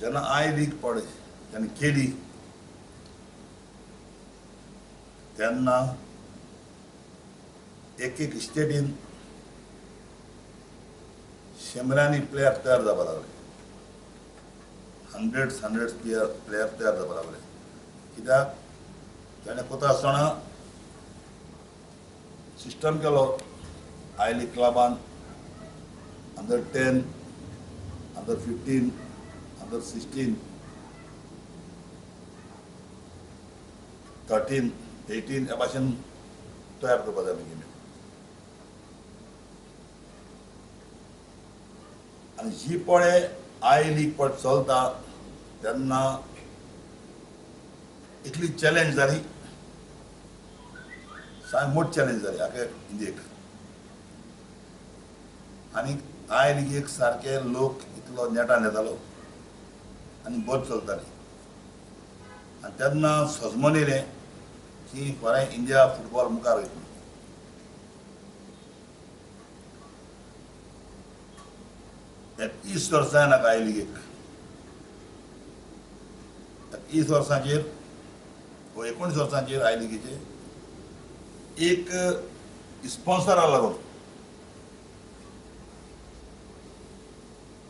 जेन्ना I league पळय तेन्ना केली तेन्ना एक एक स्टेटीन शंबरांनी प्लेयर तयार जावपा लागले, हंड्रेड्स हंड्रेड्स प्लेयर तयार जावपा लागले. कित्याक ताणें कोता आसतना सिस्टम केलो I league क्लबान under 10, under 15, under 16, 13, 18 ह्या भाशेन तयार करपा जाय गेमी. आनी जी पळय I league पळय चलता तेन्ना इतली चॅलेंज जाली, सामकी मोठी चॅलेंज जाली आख्या इंडियेक. आनी I लिगेक सारके लोक इतलो नेटान येतालो आनी बरो चलताली. आनी तेन्ना सजमन येयलें की खरें इंडिया फुटबॉल मुखार वयतली. 21 वर्सां नाका I लिगेक, 21 वर्सांचेर व 19 वर्सांचेर I लिगेचेर एक स्पॉन्सरा लागून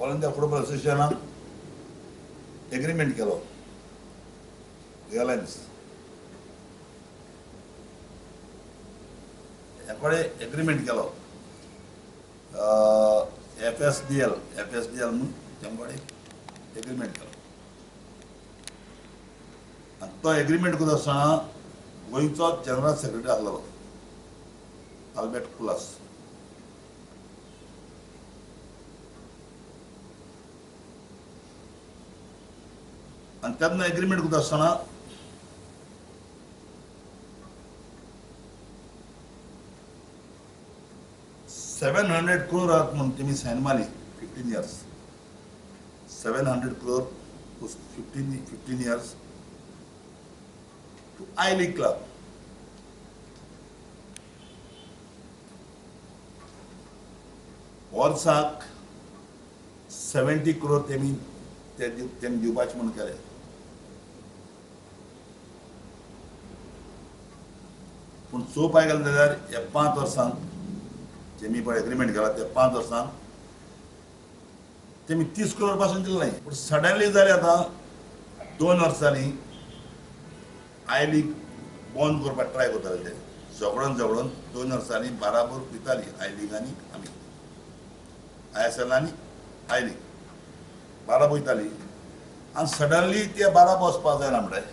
ऑल इंडिया फुटबॉल असोसिएशनान एग्रीमेंट केलो रिलायन्स हे कडेन एग्रीमेंट केलो FSDL म्हणून तेम कडेन एग्रीमेंट केलो. आनी तो एग्रीमेंट करता आसतना गोंयचो जनरल सेक्रेटरी आसलो अल्बर्ट कुलास. आनी तेन्ना एग्रीमेंट करता आसतना 700 क्रोर म्हणून तेमी सायन मारली 15 years, 700 crore 15 years to I league club. वर्साक 70 क्रोर तेमी तेमी दिवपाचें म्हणून केलें. पूण चोवपाक गेलें जाल्यार ह्या 5 वर्सांक जेमी पळय एग्रीमेंट केला त्या 5 वर्सांक तेमी 30 क्रोर पासून दिलें नाही. पूण सडनली जालें आतां 2 वर्सांनी I league बंद करपाक ट्राय करताले ते झगडोन झगडोन 2 वर्सांनी बाराबर वयताली I league आनी आमी ISL आनी I league बाराबर वयताली. आनी सडनली ते बाराबर वचपाक जायना म्हणटाय.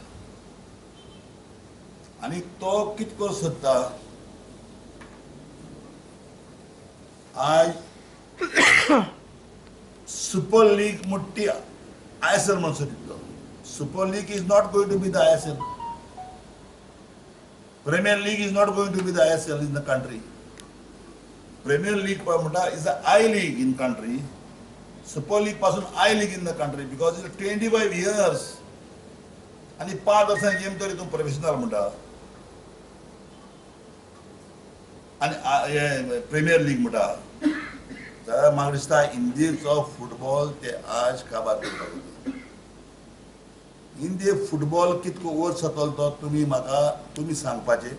आनी तो कितें करूंक सोदता आयज सुपर लीग मोठी ISL म्हणून सोदितलो. Super league is not going to be the ISL. Premier league is not going to be the ISL in the country. Premier league म्हणटा is the I league in country. Super league पासून I league in the country because it 25 years आनी 5 वर्सां game तरी तूं professional म्हणटा आनी premier league म्हणटा. जाल्यार म्हाका दिसता इंडियेचो फुटबॉल ते आज काबार करपाक. इंडिये फुटबॉल कितको वयर सकल तो तुमी म्हाका तुमी सांगपाचें.